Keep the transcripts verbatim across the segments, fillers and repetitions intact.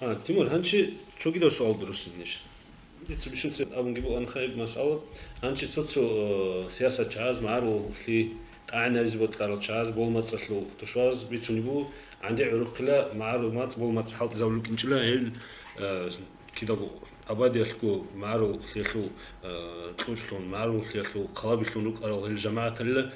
А, Тимур, гьанчи цогидав суал дуруссинищ. Дица бищунцин абунги буго анхаиб масъала. Гьанчи цо-цо, э, сиясат чагӀаз, магӀаруллъи тӀагӀинаризе бокьарал чагӀаз, болмацӀалъул тушбабаз бицунеб буго, гӀанде гӀурухъила магӀарул мацӀ, болмацӀ хӀалтӀизабулеб букӀинчӀила гьел, э, кидаб абадиялъго магӀаруллъиялъул, э, кьучӀлъун, магӀаруллъиялъул хъалабилъун рукӀарал гьел жамагӀаталила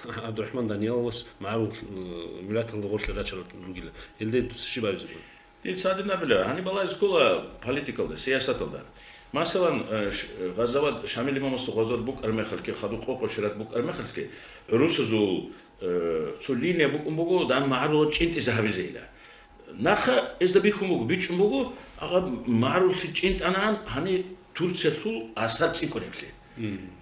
ГӀабдурахӀман Данияловас магӀарул, э, миллаталда гъорлъе рачарал ругила. Гьелде дуца щиб абизе буго? Дица гьадин абила, гьаниб балагьизе ккола политикалда, сиясаталда. Масалан, э, ш-, Гъазават, Шамил имамасул гъазават букӀар мехалъги, хадуб къо-къо шират букӀар мехалъги, гӀурусазул, э, цо линия букӀун буго, дан магӀарулал чӀинтӀизе гьабизейила. Нахъа гьезда бихьун буго, бичӀчӀун буго, агъа, магӀаруллъи чӀинтӀанаан, гьани Турциялъул асар цӀикӀкӀунеблъи.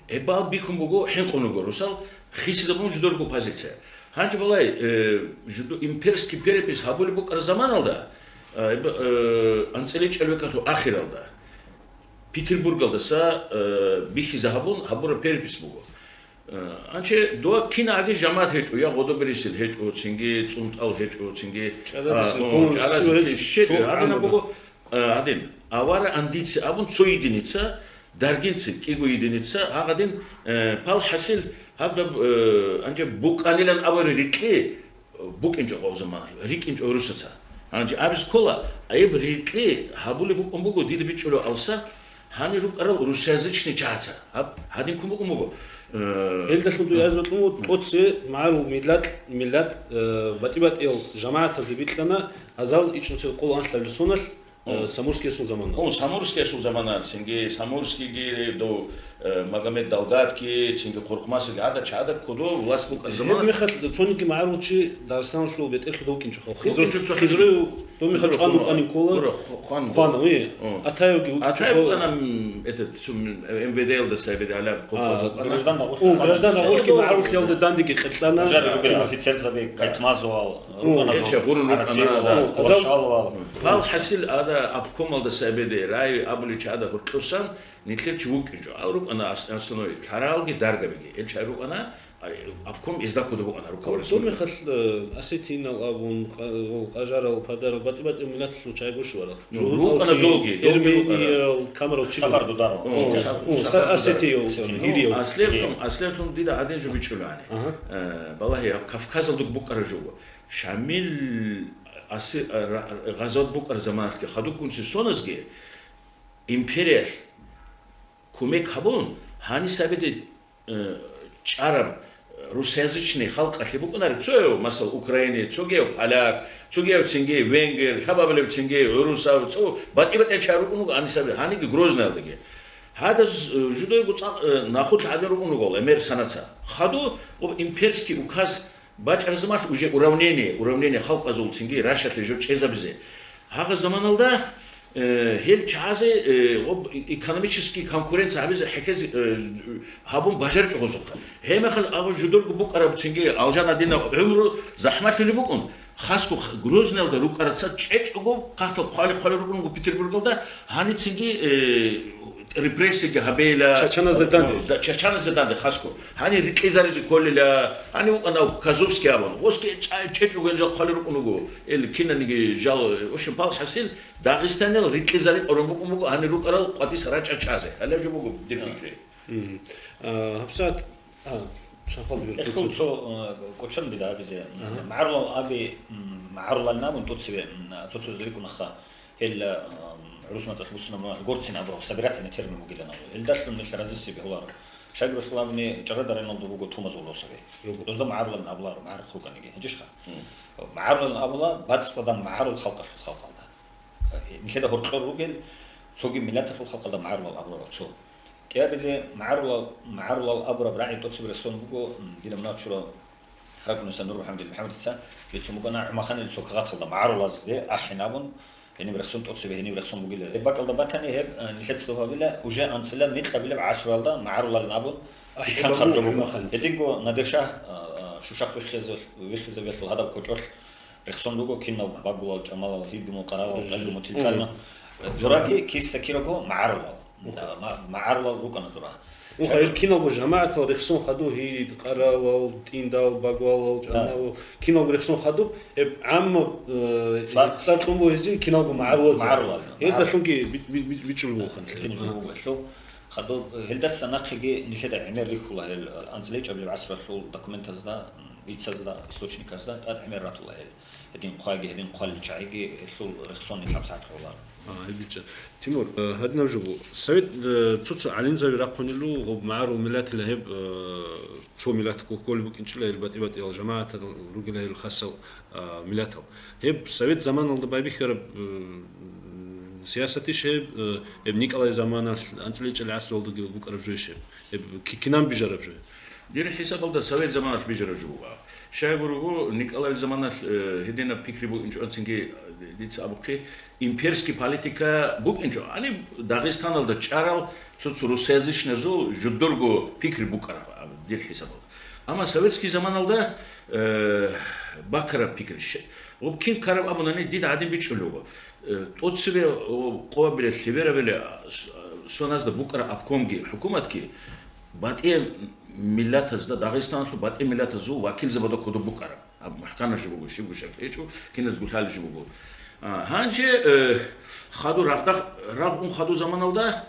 Гьебал бихьун буго, хӀинкъун руго русал, хисизабун жидерго позиция. Гьанже балай, э, жидер имперский перепись гьабулеб букӀараб заманалда, э, б-, э, анцӀила чӀел векалъул ахиралда, Петербургалдаса, э, бихьизе гьабун, гьабураб перепись буго. Э, гьанже дова кинаги жамагӀат гьечӀо, я гъодоберисел гьечӀо, цинги цӀунтӀал гьечӀо, цинги, ЧӀарадасел а, о, хъумулъ чӀаразе щиб гьечӀо, гьечӀо, щиб цо гьадинаб гьанаб буго, Э, гьадин, авара андица абун цо единица, даргинца кӀиго единица, гьагъадин, э, пал хӀасил, гьаб даб, э, анча букӀанилан абари рикьи, э, букӀинчӀо гъов заман, рикӀинчӀо русаца. Анча абис ккола, айб рикьи гьабулеб букӀун буго, дида бичӀчӀулев алса, гьани рукӀарал русязичный чагӀаца. Гьаб, гьадин ккун букӀун буго. Э, Гьелдалъун дуе азбакьун тӀоце магӀарул миллат, миллат, э, батӀи-батӀиял жамагӀатазде бикьана, азал ичӀнусел къоло анлъабилеб соналъ, Э, Самурскиясул замана. О, Самурскиясул замана, цинги Самурскийги дов, э, Магомед Далгатги, цинги Къурхмасиги, гьада чагӀада кодо власть букӀа замана. Гьеб мехалъ цониги магӀарулчи Дагъистаналъул бетӀерлъуда вукӀинчӀо. Хизро-, БукӀинчӀо цо-, Хизроев дов мехалъ Хизро чӀван хун, вукӀанин ккола. Хун, хун. Хван, ой. О. Атаевги вукӀинчӀо. Атаев вукӀана, м, этот, сум, МВД-ялда сайбеде гьалаб А, къокъ вукӀана. Граждан агъулъ-, О, граждан агъулъги магӀарулъиялда дандеги кьелъана. Граждан рукӀана офицерзаби, кайтмазувал. О, рукӀана гьел чагъурун рукӀана, гӀарацӀилавал, да. О, азал- квашалавал. Пал хӀасил ада обкомалда сайбеде рай абуличи ада гьоркьосан нилъер чи вукӀинчӀо. Ал рукӀана ас-, основной лъаралги даргабиги. Ил чай рукӀана, ай, обком изда кодо букӀана Доб руководство. Мехалъ, э, осетинал абун, къа-, къажарал, падарал, батӀи-батӀи миллатлъул чай гушварал. Ну, ЖугьутӀал рукӀана чи, долги, долги рукӀана. Эрмениял, камарал чи. Сафар Дударов. О, Саф-, О, Сафар Дударов. Осетиял, Сетин. Гьириял. Аслияб Гьириял. Лъун, аслияб лъун дида гьадин жо бичӀчӀулани. Ага. Э, балагье, Кавказалда букӀара жо. Шамил аси-, ра-, гъазават букӀар заманалъги хадубккунси соназги империялъ кумек гьабун, гьанисабиде, э, чӀараб русязичный халкъалъе букӀунари, цояв, масал, украинец, цогияв поляк, цогияв цинги венгер, лъабабилев цинги гӀурусав, цо батӀи-батӀи чагӀи рукӀун руго гьанисаби, гьаниги Грознаялдаги. Гьадаз, э, жудайго цӀакъ, э, нахулъ гӀадин рукӀун руго, эмер санаца. Хаду, об имперский указ бачӀарзамалъ уже уравнение, уравнение халкъазул цинги рашалъе жо чӀезабизе. Гьагъа заманалда, э, гьел чагӀазе, э, об-, экономический конкуренция гьабизе хӀекез, э, гьабун бажаричӀо гъозухъа. Гьебмехалъ абу жудурго букӀараб цинги алжан гьадинаб гӀумру захӀмалъулеб букӀун, хасго х-, Грознаялда рукӀараца чӀечӀого хъахӀтал хъвали-хъвали рукӀун руго Петербургалда, гьаницинги, э, репрессияги гьабейила. Чачаназда данде. Да, чачаназда данде хасго. Гьани рикьизаризе кколила, гьани вукӀана Казовский абун. Гъосги чӀа-, чӀечӀого гьел жал хъвали рукӀун руго. Ил кинаниги жал, в общем, пал хӀасил, Дагъистанил рикьизари къорон букӀун буго, гьани рукӀарал къватӀис рачӀа чазе. Гьале жо буго дир пикри. Мгм. А, гьабсагӀат, а, шанхъал дибир Эхлу куцун. Цо, э, кочан дида абизе. Ага. МагӀарулал аби, м, магӀарулал набун тӀоцеве, м, цо-цоз рикӀунаха. Гьел, а, м, гӀурус мацӀалъ буссинаб мунагь горцин абураб собирательный термин бугилан абу. Гьелдалъун нилъ разиси бегьуларо. Шайгуралъул абуни чӀарадариналда буго тумазул росаби. Руго. Дозда магӀарулал абуларо, магӀарухъ вукӀаниги. Гьанжищха? Мгм. МагӀарулал абула бацӀцӀадаб магӀарул халкъалъул халкъалда. Нилъеда гьоркьор ругел, цоги миллаталъул халкъалда магӀарулал абуларо цо. КӀиабизе магӀарулал, магӀарулал абураб рагӀи тӀоцебе рехсон буго, м, дила мунагьчурал Харакуниса Нур МухӀамадил МухӀамадица бицун букӀана ГӀумаханил цо кагъаталда магӀарулазде ахӀин абун, гьениб рехсон тӀоцебе гьениб рехсон бугила. Гьеб бакӀалда батани гьеб, э, нилъеца доб гьабила, уже анцӀила микьабилеб гӀасруялда магӀарулал абун ГӀахӀи бицан бабу харжун буго. ГӀумаханица. Гьединго Надир-Шагь, а, а, Шушахъ виххизав-, виххизавиялъул гьадаб кочӀолъ рехсон руго кинал багулал, чӀамалал, гьилгумал, къаралал, гьелгумал тилкӀана. Мгм. Дураги киса-кираго магӀарулал. Мгм. Ма-, магӀарулал рукӀана дура. Унха, ил киналго жамагӀатал рехсон хадуб, гьи, къаралал, тӀиндал, багвалал, чӀаналал, киналго рехсон хадуб, гьеб гӀамма, э, цӀар, цӀар кьун бугезин киналго магӀарулазда. МагӀарулазда. Гьеб далъунги би-, би-, би-, бичӀчӀулеб бугоха. Гьеб зугьу буго, гьелъул хадуб, э, гьелдаса нахъеги нилъеда гӀемер рихьула гьел, э, анцӀила гӀичӀабилеб гӀасралъул документазда, м, ицазда, источниказда тӀад гӀемер ратула гьел. Гьедин хъваги, гьедин хъвалел чагӀиги гьелъул рехсон нилъ гьабсагӀат гьолар. А, гьеб бичӀчӀа. Тимур, э, гьадинаб жо буго. Совет, э, цо-цо гӀалимзаби рахъунилу, гъоб магӀарул миллатила гьеб, э, цо миллат кколеб букӀинчӀила гьел батӀи-батӀиял жамагӀатал ругила гьел хасал, а, миллатал. Гьеб совет заманалда байбихьараб, э, сиясатищ гьеб, э, гьеб Николай заманалъ анцӀила гӀичӀал гӀасралдаги букӀараб жойищ гьеб? Гьеб ки-, кинаб бижараб жо? Дир хӀисабалда совет заманалъ бижараб жо буго. Щай гурого, Николайл заманалъ, э, гьединаб пикри букӀинчӀо, цинги, э, дица абухъе, имперский политика букӀинчӀо. Гьаниб Дагъистаналда чӀарал цо-цо русоязычныязул жудорго пикри букӀараб, аб-, дир хӀисабалда. Амма советский заманалда, э, бакараб пикри. Щ-, гъуб кин ккараб абунани дида гьадин бичӀчӀулего. Э, тӀоцебе, о, къоабиле, лъеберабиле, а, с-, а, соназда букӀараб обкомги, хӀукуматги батӀи миллатазда, Дагъистаналъул батӀи миллатазул вакилзабазда кодоб букӀараб. Аб мухӀканаб жо буго, щибго шакӀ гьечӀо, киназ гулъалеб жо буго. А, гьанже, э, хадур рагъ-, рагъ ун хадур заманалда,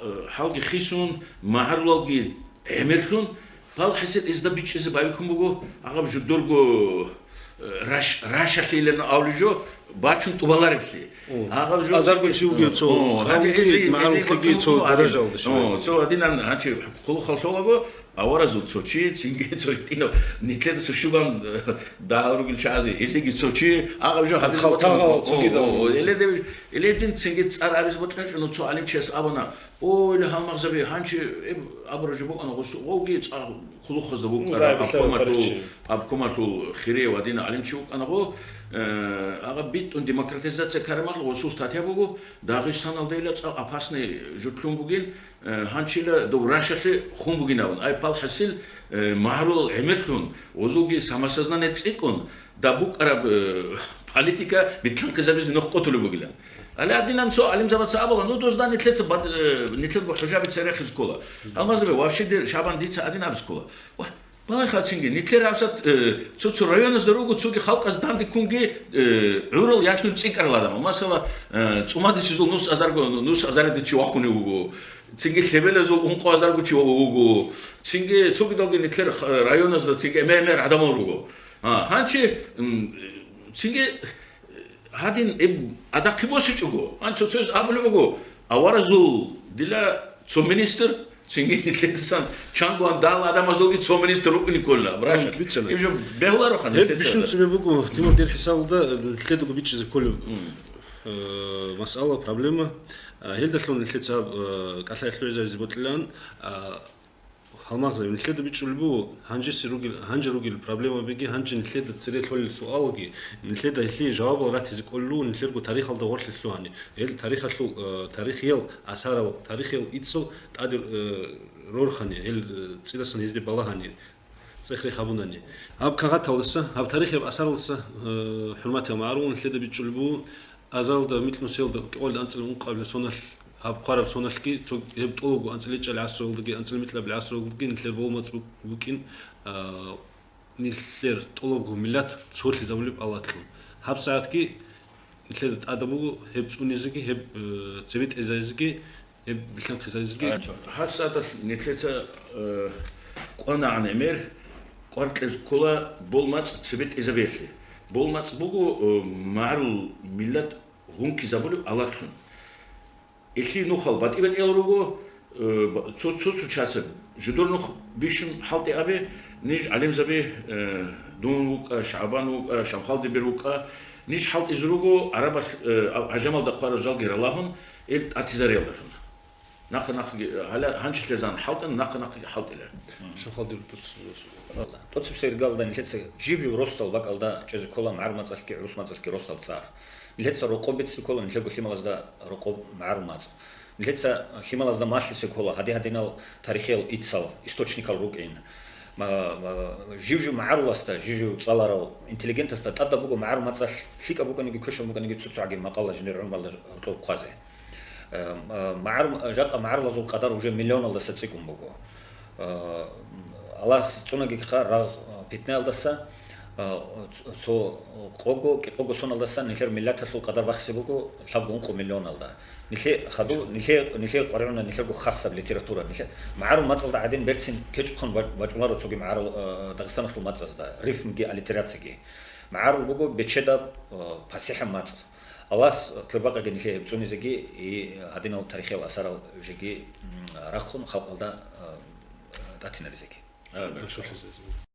э, хӀалги хисун, магӀарулалги гӀемерлъун, пал хӀисил изда бичӀчӀизе байбихьун буго, агъаб жудорго, э, раш-, рашалъилан авлижо бачун тӀубалареблъи. О, агъаб жо азарго чи вугев цо, о, гьанже халкъги, эзе, магӀаруллъиги эзе цо даражалда о, щвезе. Цо гьадинан, гьанчи хъулухъалъолаго, аваразул цо чи, цинги цо гьитӀинав, нилъеда сушуган, э, дагьал ругел чагӀазе, эзеги цо чи, агъаб жо гьабизе халтагъал бокьун. Цоги о, о, дагьал. Эле дев-, эле дин цинги цӀар абизе бокьун, ну, цо гӀалимчияс абуна, О, или гьалмагъзаби, гьанчи, э, абураб жо букӀана гъосу, гъовги цӀа хъулухъазда букӀара, ну, райбилъарал обкомалъул, тарихчи. Обкомалъул хире ва дина гӀалимчи вукӀана гъо, э, агъа битӀун демократизация карамалъ гъосул статья буго, Дагъистаналда ила цӀа опасный жутлъун бугин, э, гьанчила дов рашалъе хун бугин абун. Ай пал хӀасил, э, магӀарулал гӀемерлъун, гъозулги самосознание цӀикӀкӀун, даб букӀараб, э, политика битлъанхъизабизе нух къотулеб бугилан. Гьале гьадинан цо гӀалимзабаца абула, ну, дозда нилъеца бад-, э, нилъерго хӀужабица рехизе ккола. Гьалмагъзабе, вообще, дир Шабан, дица гьадин абизе ккола. Вагь, балагье хъацинги, нилъер гьабсат, э, цо-цо районазда руго, цоги халкъаз данде ккунги, э, гӀурал яхӀнун цӀикӀкӀарал адам. Масала, э, ЦӀумадисезул нус азарго, нус азаридачи вахунев вуго. Цинги лъебелазул ункъо азарго чи вуго. Цинги цогидалги нилъер х-, районазда цинги эме-, эмер гӀадамал руго. А, гьанчи, м, цинги гьадин, э, адахъе босичӀого, гьанчи цояз абулеб буго, аваразул дила цо министр, цинги нилъедасан чангоан дала адамазулги цо министр рукӀине кколна, врачалъ. Бицана. Иб жо бегьулароха. Гьеб нилъеца бищун цебе буго, Тимур, дир хӀисабалда, э, нилъедаго бичӀчӀизе кколеб, э, масъала, проблема. А, гьелдалъун нилъеца, э, кӀалъай лъугӀизаризе бокьилан, а, Гьалмагъзаби, нилъеда бичӀчӀулеб буго, гьанжеси ругел, гьанже ругел проблемабиги, гьанже нилъеда цере лъолел суалги, нилъеда гьелъие жавабал ратизе кӀолел руго нилъерго тарихалда гъорлъе лъугьани. Гьел тарихалъул, э, тарихиял асарал, тарихиял иццал тӀаде, э, рорхани, гьел, э, цӀидасан гьезде балагьани, цӀех-рех гьабунани. Гьаб кагъаталдаса, гьаб тарихияб асаралдаса, э, хӀурматиял магӀарул, нилъеда бичӀчӀулеб буго, Азаралда микьнусиялда кӀикъоялда анцӀила ункъабилеб соналъ, гьаб хъвараб соналъги, цо гьеб тӀолабго анцӀила чӀалаб гӀасруялдаги, анцӀила микьабилеб гӀасруялдаги нилъер болмацӀ бук-, букӀин, а, нилъер тӀолабго миллат цолъизабулеб Аллагьлъун. ГьабсагӀатги нилъеда тӀадаб буго гьеб цӀунизеги, гьеб, э, цебетӀезайзеги, гьеб билълъанхъизайзеги. ГьабсагӀаталъ нилъеца, э, кӀванагӀан гӀемер, кӀвар кьезе ккола болмацӀ цебетӀезабиялъе. БолмацӀ буго, э, магӀарул миллат гъункизабулеб Аллагьлъун. Илъи нухал батӀи-батӀиял руго, э, ба-, цо-, цо-цо чиясаб жудур нух бищун хӀалтӀи абе, ниж гӀалимзаби, э, дун вукӀа, ШагӀбан вукӀа, Шамхалдибир вукӀа, ниж хӀалтӀизе руго гӀарабал-, э, а-, гӀажамалда хъварал жалги ралагьун, ил тӀатизариялдалъун. Нахъа-нахъги, гьаля-, гьанчилъе зан хӀалтӀана, нахъа-нахъги хӀалтӀила. Шамхалдир тӀоцебесеб иргалда нилъеца жиб-жиб росдал бакӀалда чӀезе ккола магӀарул мацӀалъги гӀурус мацӀалъги росдал цӀар. Нилъеца рокъоб бицлъи ккола, нилъерго лъималазда рокъоб магӀарул мацӀ. Нилъеца лъималазда малъисе ккола, гьади-гьадинал тарихиял иццал, источникал рукӀин. Ма-, ма-, жив-жив магӀаруласда, жив-жив цӀаларав интеллигентасда тӀадаб буго магӀарул мацӀалъ лъикӀаб букӀаниги, квешаб букӀаниги цо-цогӀаги макъала жинер гӀумралда гьоркьоб хъвазе. Э, м, э, магӀарум-, жакъа магӀарулазул къадар уже миллионалдаса цӀикӀкӀун буго. Э, Аллагьас цӀунагиха рагъ, э, питнаялдаса, э, цо къого, кӀикъого соналдаса нилъер миллаталъул къадар бахизе буго лъабго ункъо миллионалда. Нилъе хаду, нилъе, нилъе къваригӀуна нилъерго хасаб литература. Нилъе магӀарул мацӀалда гӀадин берцин кечӀухъун ва-, вачӀунаро цоги магӀарул, э, Дагъистаналъул мацӀазда, рифмги аллитерацияги. МагӀарул буго бечедаб, э, пасихӀаб мацӀ. Аллагьас квербакъаги нилъее гьеб цӀунизеги и гьадинал тарихиял асарал жеги, м, рахъун халкъалда, э, тӀатинаризеги. Амин. Башалъизеги.